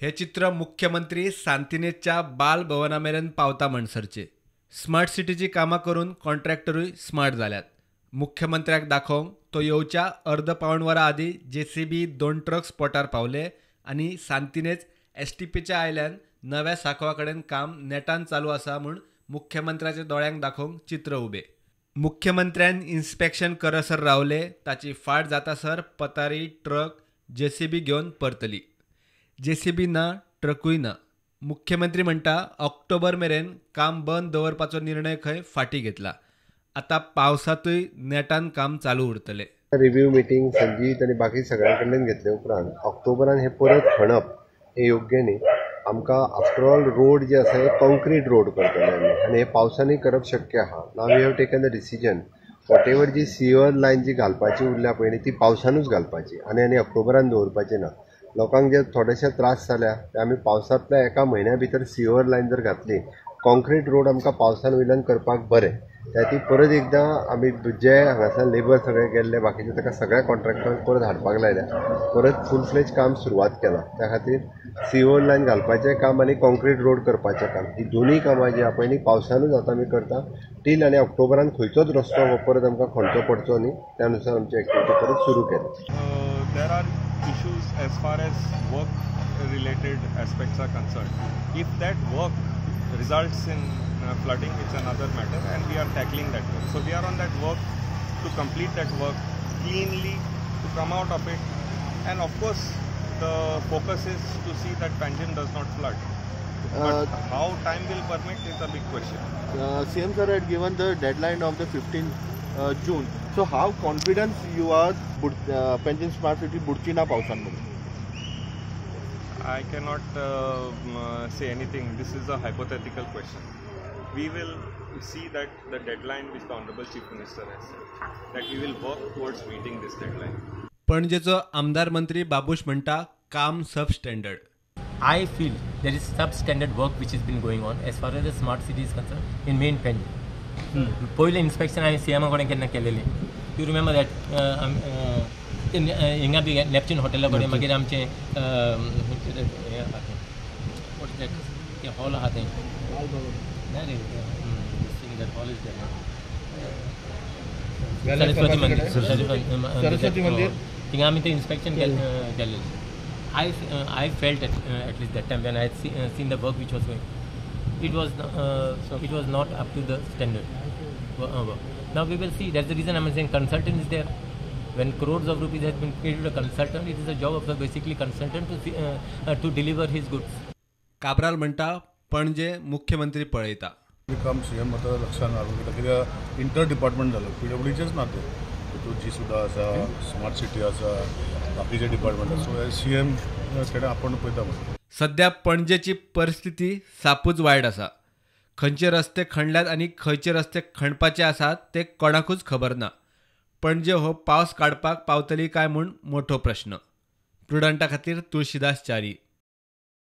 हे चित्र मुख्यमंत्री सांतिनेजच्या बाल भवना मेरेन पावता म्हणसरचे. स्मार्ट सिटीची कामां करून कॉन्ट्रॅक्टरूय स्मार्ट जाल्यात. मुख्यमंत्र्याक दाखोवंक तो येवच्या अर्द पावण वरां आदीं जेसीबी 2 ट्रक स्पॉटार पावले आनी सांतिनेज एसटीपीच्या आयल्यान नव्या सांकवा कडेन काम नेटान चालू आसा म्हूण मुख्यमंत्र्याच्या दोळ्यांक दाखोवंक चित्र उबे. मुख्यमंत्र्यान इन्स्पेक्शन करसर रावले, ताची फाट जातासर पतारी ट्रक जेसीबी घेवन परतली. जेसीबी ना, ट्रकूय ना. मुख्यमंत्री म्हणटा ऑक्टोबर मेरेन काम बंद दवरपाचो निर्णय खंय फाटीं घेतला. आतां पावसांतूय नेटान काम चालू उरतलें. रिव्यू मिटींग संजीत आनी बाकी सगळ्यां कडल्यान घेतले उपरांत ऑक्टोबरान हे परत खणप हें योग्य न्ही. आमकां आफ्टर ऑल रोड जे आसा हे कॉन्क्रीट रोड करतले आमी आनी हे पावसांनी करप शक्य आहा. Now we have taken the decision whatever ji sewer line जी घालपाची उरल्या पळय न्ही ती पावसानूच घालपाची आनी आनी ऑक्टोबरान दवरपाची ना. लोकांक जे थोडेशे त्रास जाल्या ते आमी पावसांतल्या एका म्हयन्या भितर सिवर लायन जर घातली, कॉन्क्रीट रोड आमकां पावसान वयल्यान करपाक बरें. त्या ती परत एकदां आमी जे हांगासर लेबर सगळे गेल्ले बाकीचे ताका सगळ्या कॉन्ट्रॅक्टरांक परत हाडपाक लायल्या, परत फूल फ्लेज काम सुरवात केलां. त्या खातीर सिवर लायन घालपाचें काम आनी कॉन्क्रीट रोड करपाचें काम ही दोनूय कामां जी आहा पळय न्ही पावसानूच आतां आमी करता टील आनी ऑक्टोबरान खंयचोच रस्तो हो परत आमकां खणचो पडचो न्ही त्या अनुसार आमची एक्टिविटी परत सुरू केली. There are issues as far as work related aspects are concerned. If that work results in flooding, it's another matter, and we are tackling that work. So we are on that work to complete that work cleanly, to come out of it, and of course the focus is to see that Panjim does not flood. But how time will permit is a big question. CM sir had given the deadline of the 15th June. So how confident you are Panjim Smart City बुडची ना पावसांमध्ये? I cannot say anything. This is a hypothetical question. We will see that the deadline which the Honorable Chief Minister has said, that we will work towards meeting this deadline. पणजेचो आमदार मंत्री बाबूश म्हणटा काम substandard. I feel there is substandard work which has been going on as far as the smart city is concerned in main Panjim. पयलें inspection हांवें सीएमा कडेन केन्ना केलेलें, you remember that हिंगा बी नॅपच्यून हॉटेला कडेन, मागीर आमचें तें हॉल आहा तें ना रे, हॉल is Saraswati मंदीर, सरस्वती मंदीर थिंगा आमी तें इन्स्पेक्शन केलेलें. I felt at least that time when I had seen the work which was going, it was not up to the standard work. Now we will see. That's the reason I'm saying consultant is there. When crores of rupees has been paid to a consultant, it is the job of the basically consultant to deliver his goods. Cabral म्हणटा पणजे मुख्यमंत्री पळयता. काम CM आतां लक्षान हाडून घेता कित्याक inter department जालो, पीडब्ल्यूडीचेच ना तें, तितून जी सुद्दां आसा, स्मार्ट सिटी आसा, बाकीचे डिपार्टमेंट आसा. सो सीएम कडेन आपण पळयता. सध्या पणजेची परिस्थिती सापूच वायट आसा. खंयचे रस्ते खणल्यात आनी खंयचे रस्ते खणपाचे आसात ते कोणाकूच खबर ना. पणजे हो पावस काडपाक पावतली काय म्हूण मोठो प्रश्न. प्रुडंटा खातीर तुळशीदास च्यारी.